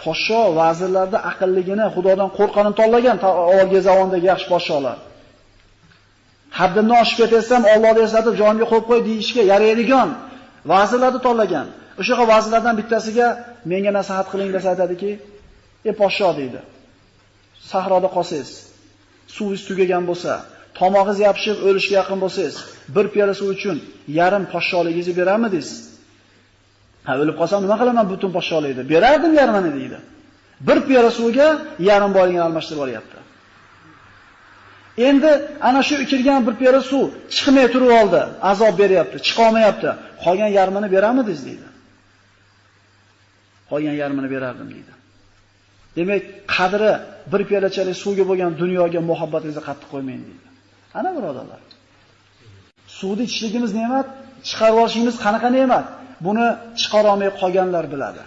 Podsho vazirlarda aqlligini, Xudodan qo'rqanini tanlagan avvalgi zamondagi yaxshi podsholar. Haddimdan oshib ketatsam, Allohni eslatib joyimga qo'yib qo'y deyishga yaraydigan vazirlarni tanlagan. O'sha vazirlardan bittasiga menga nasihat qiling desa aytadiki, "Ey podsho" deydi. Sahroda qolsangiz, suvingiz tugagan bo'lsa, tomog'ingiz yopishib o'lishga yaqin bo'lsangiz, bir piyola suv uchun yarim podsholigingizni berarmidingiz? Ha, o'lib qolsam nima qilaman butun podsholikni? Berardim yarmini deydi. Bir piyola suvga yarim boyligini almashtirib olyapti. Endi ana shu ichilgan bir piyola suv chiqmay turib oldi, azob beryapti, chiqa olmayapti. Qolgan yarmini berarmidingiz deydi. Qolgan yarmini berardim deydi. Demak, qadri bir piyolachalik suvga bo'lgan dunyoga muhabbatingizni qattiq qo'ymang deydi. Ana birodarlar. Suvni ichishligimiz ne'mat, chiqarib olishimiz qanaqa ne'mat? Buni chiqara olmay qolganlar biladi.